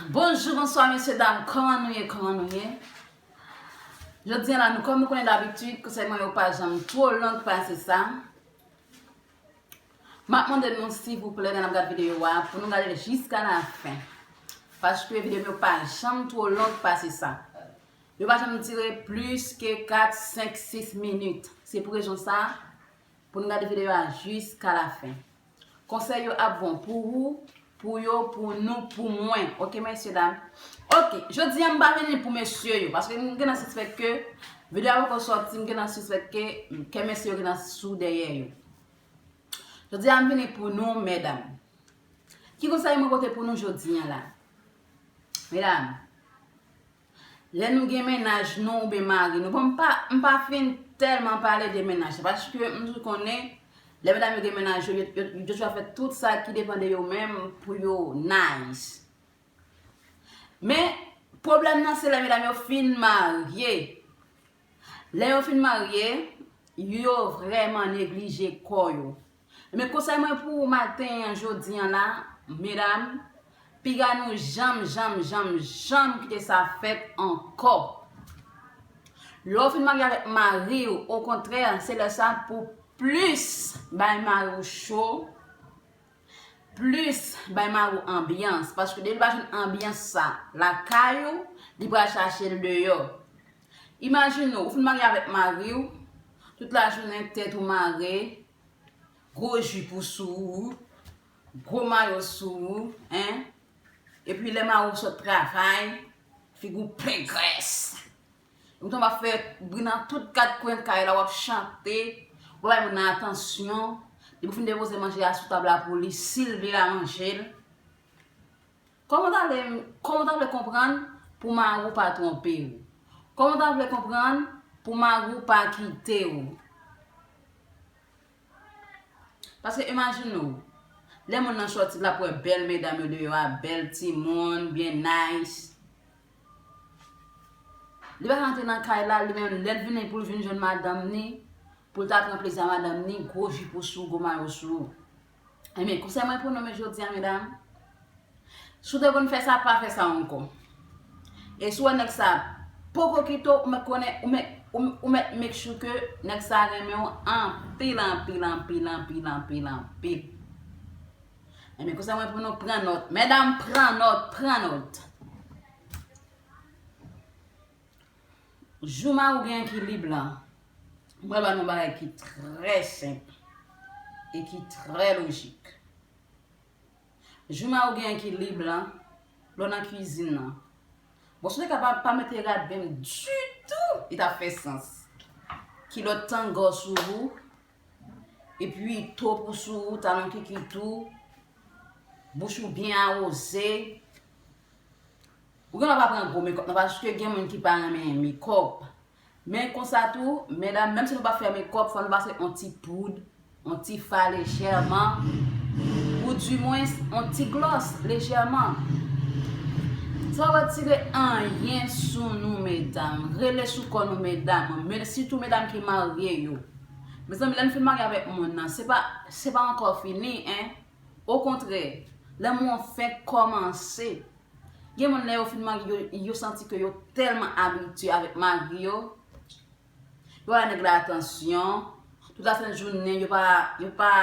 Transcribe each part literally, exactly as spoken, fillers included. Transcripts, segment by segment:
Bonjou, bonswa, mesye, dam, kòman nou ye, kòman nou ye? Jodi a la, nou, kòm nou konnen dabitid, konsèy mwen yo pa janm twò long pase sa. M ap mande nou, silvouplè, lè n ap gade videyo a, pou nou gade l jiska lafen. Paske videyo m yo pa janm twò long pase sa. Yo pa janm dire plis ke kat, senk, sis minit. Se pou rezon sa, pou nou gade videyo a jiska lafen. Konsèy yo ap bon pou ou, pou yo, pou nou, pou mwen. Oke, mesye dam? Oke, jodi a m pa vini pou mesye yo, paske m gentan sispèk ke videyo a poko sòti, m gentan sispèk ke kè mesye yo gentan sou dèyè yo. Jodi a m vini pou nou, medam. Ki konsèy mwen pote pou nou jodi a la? Medam, lè nou gen mennaj nou oubyen mari nou, bon, m pa, m pa fin tèlman pale de mennaj, paske m toujou konnen, lè medam yo gen mennaj yo, yo, yo, yo toujou ap fè tout sa ki depann de yo menm pou yo nice. Men, pwoblèm nan se lè medam yo fin marye. Lè yo fin marye, yo vrèman neglije kò yo. Men konsèy mwen pou ou maten an, jodi a la, medam, piga nou janm, janm, janm, janm kite sa fèt ankò. Lè w fin marye avèk mari w, okontrè, se lè sa pou plis bay mari w cho, plis bay mari w anbyans. Paske depi l pa jwenn anbyans sa lakay ou, li pral chache l deyò. Imajine w, ou fin marye avèk mari w, tout lajounen tèt ou mare, gwo jip ou sou ou, gwo mayo sou ou, en. Epi lè mari w sot travay, figi w plen grès. Ou tonbe ap fè bri nan tout kat kwen kay la, w ap chante, w ap bay moun nan atansyon. Depi w fin depoze manje a sou tab la pou li, si l vle l a manje l. Kòman w ta vle, kòman w ta vle konprann pou mari w pa twonpe w? Kòman w ta vle konprann pou mari w pa kite w? Paske imajine w, lè moun nan sòti, l ap wè bèl medam yo deyò a, bèl timoun, byen nice. Li pa ka rantre nan kay la, li menm, lè l vini pou l vin jwenn madanm ni, pou l ta pran plezi a madanm ni, gwo jip ou sou, gwo mayo sou. Enben, konsèy mwen pou nou, men jodi a, medam, si w te konn fè sa, pa fè sa ankò. E si w wè nèg sa poko kite w, ou mèt konnen, ou mèt, ou, ou mèt make sure ke nèg sa renmen w anpil, anpil, anpil, anpil, anpil, anpil. Enben, konsèy mwen pou nou, pran nòt. Medam, pran nòt, pran nòt. Jou mari w gen ekilib la, mwen ba nou bagay ki trè senp e ki trè lojik. Jou mari w gen ekilib la, lè w nan kwizin nan. Bon, si w te kapab pa mete rad menm ditou, li t ap fè sans. Kilòt tanga w sou ou, epi top ou sou ou, talon kikit ou, bouch ou byen awoze. Ou gen dwa pa pran gwo mekòp nan, paske gen moun ki pa renmen mekòp. Men konsa tou, medam, menm si nou pa fè mekòp, fò nou pase yon ti poud, yon ti fa lejèman, oudimwens yon ti glòs lejèman. Sa pa retire anyen sou nou, medam. Rele sou kò nou, medam. Men sitou medam ki marye yo. Mezanmi, lè n fin marye avèk moun nan, se pa, se pa ankò fini, en. Okontrè, lanmou an fenk kòmanse. Gen moun, lè yo fin marye, yo, yo santi ke yo tèlman abitye avèk mari yo, yo pa nèg la atansyon, tout lasent jounen, yo pa, yo pa,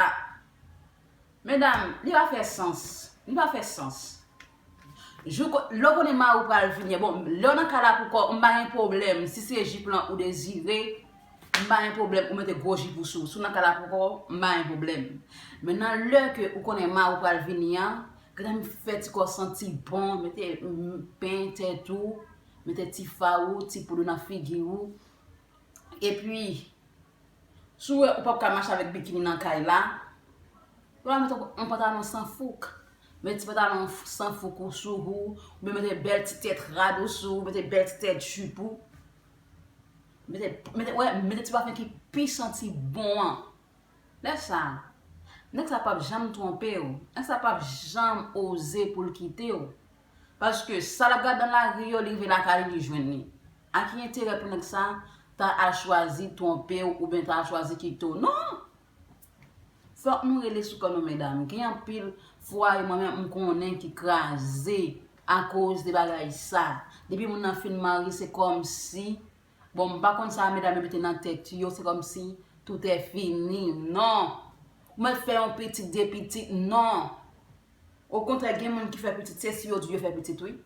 medam, li pa fè sans, li pa fè sans. Jou ko-, lè w konnen mari w pral vini an, bon, lè w nan kay la pou kò w, m pa gen pwoblèm, si se jip lan ou dezire, m pa gen pwoblèm, ou mete gwo jip ou sou, si w nan kay la pou kò w, m pa gen pwoblèm. Men nan lè ke ou konnen mari w pral vini an, gentan fè ti kò w santi bon, mete, mm, peny tèt ou, mete ti fa ou, ti poud ou nan figi ou. Epi, si w wè ou p ap ka mache avèk bikini nan kay la, ou va mete yon pantalon san fouk. Mete ti pantalon san fouk ou sou ou, oubyen mete bèl ti tèt rad ou sou ou, mete bèl ti tèt jip ou. Mete, mete, wè, mete ti pafen ki pi santi bon an. Lè sa a, nèg sa p ap janm twonpe w. Nèg sa p ap janm oze pou l kite w. Paske sa l ap gade nan lari yo, li rive lakay li, li jwenn li. A ki enterè pou nèg sa ta al chwazi twonpe w oubyen ta al chwazi kite w? Non! Fòk nou rele sou kò nou, medam. Gen anpil fwaye mwen menm m konnen ki kraze. akoz de bagay sa. Depi moun nan fin marye, se kòmsi, bon, m pa konn sa medam yo mete nan tèt yo, se kòmsi tout est fini. Non! Ou mèt fè yon pitit, de pitit, non! Okontrè, gen moun ki fè pitit, se si yo di yo fè pitit, wi.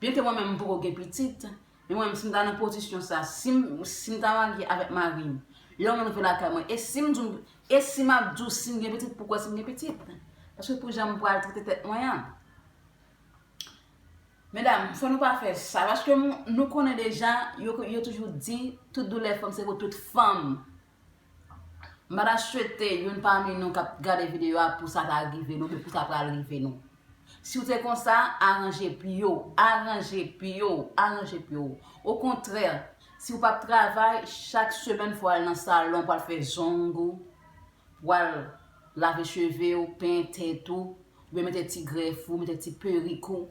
Byenke mwen menm, m poko gen pitit, men mwen menm, si m ta nan pozisyon sa, si m, si m ta marye avèk mari m, lè yon moun rive lakay mwen, e si m di w, e si m ap di w si m gen pitit, pou kwè si m gen pitit? Paske pou jan m pral trete tèt mwen an. Medam, fò nou pa fè sa, paske nou, nou konnen deja, yo, yo toujou di, tout doulè fanm se pou tout fanm. M pa ta swete youn pami nou k ap gade videyo a pou sa ta rive nou, oubyen pou sa pral rive nou. Si w te konsa, aranje pye w, aranje pye w, aranje pye w. Okontrè, si w p ap travay, chak semèn fò w al nan salon pou al fè zong ou, pou al lave cheve w, penyen tèt ou, oubyen mete ti grèf ou, mete ti perik ou,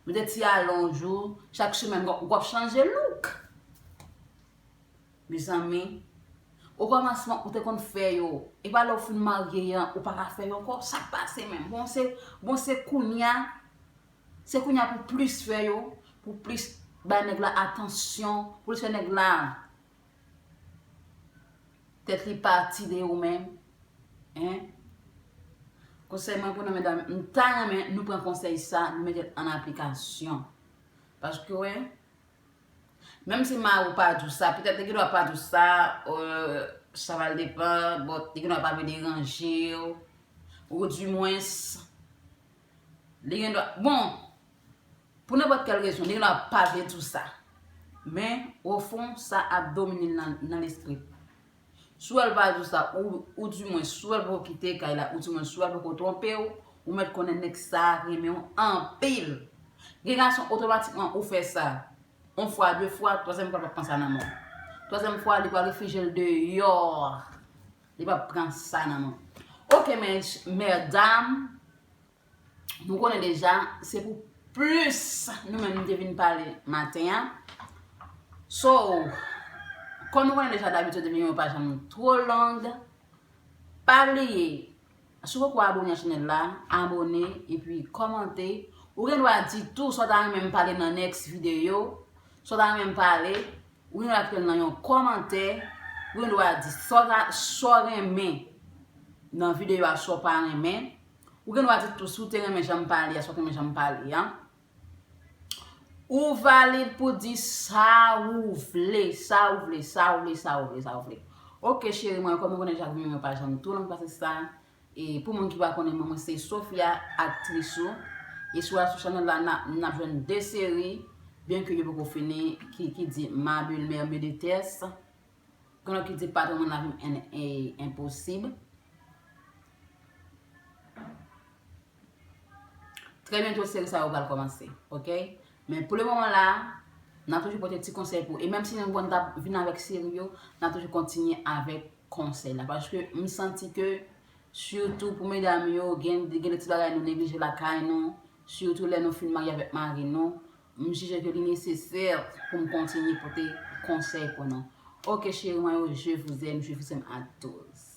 mete ti alonj ou, chak semèn w ap chanje look. Mezanmi, okòmansman ou te konn fè yo, e pa lè w fin marye an, ou pa ka fè yo ankò, sa k pase menm? Bon, se, bon, se kounya, se kounya pou plis fè yo, pou plis bay nèg la atansyon, pou plis fè nèg la tèt li pati de ou menm, en? Konsèy mwen pou nou, medam, m ta renmen nou pran konsèy sa, nou mete l an aplikasyon. Paske, wè, menm si mari w pa di w sa, petèt li gendwa pa di w sa, euh, sa va depann, bon, li gendwa pa vle deranje w, ou dimwens, li gendwa, bon, pou nenpòt kèl rezon, li gendwa pa vle di w sa. Men, ofon, sa ap domine l nan, nan lespri. Si w wè l pa di w sa, ou, ou dimwens, si w wè l poko kite kay la, ou dimwens, si w wè l poko twonpe w, ou mèt konnen nèg sa a renmen w anpil. Gen gason, otomatikman, ou fè sa. Yon fwa, de fwa, twazyèm fwa, l p ap pran sa nan men w. Twazyèm fwa, li pral refije l deyò. Li p ap pran sa nan men w. Oke, men, medam, nou konnen deja, se pou plis nou menm nou te vin pale maten an. So, kòm nou konnen deja, dabitid videyo yo pa janm twò long. Pa bliye, si w poko abone a chanèl la, abone epi kòmante. Ou gen dwa di tou sa w ta renmen m pale nan next videyo, sa w ta renmen m pale, ou gen dwa kite l nan yon kòmantè, ou gen dwa di sa w ta, sa w renmen nan videyo a, sa w pa renmen. Ou gen dwa di tou si w te renmen jan m pale a, sa w te renmen jan m pale a. Ou valid pou di sa ou vle, sa ou vle, sa ou vle, sa ou vle, sa ou vle. Oke, cheri mwen, kòm ou konnen chak videyo mwen pa janm twò long pase sa. E pou moun ki pa konnen mwen, mwen se Sofia, aktris ou. E si w al sou chanèl la, n ap, n ap jwenn de seri, byenke yo poko fini, ki, ki di Ma belle-mère me déteste. Gen lòt ki di Patwon mwen lavi m en, en, enposib. Trè byento seri sa yo pral kòmanse, oke? Men pou le moman la, n ap toujou pote ti konsèy pou, e menm si nou konn t ap vin avèk seri yo, n ap toujou kontinye avèk konsèy la. Paske m santi ke, sitou pou medam yo, gen, gen de ti bagay nou neglije lakay nou, sitou lè nou fin marye avèk mari nou, m jije ke li nesesè pou m kontinye pote konsèy pou nou. Oke, cheri mwen yo, je vous aime, je vous aime à tous.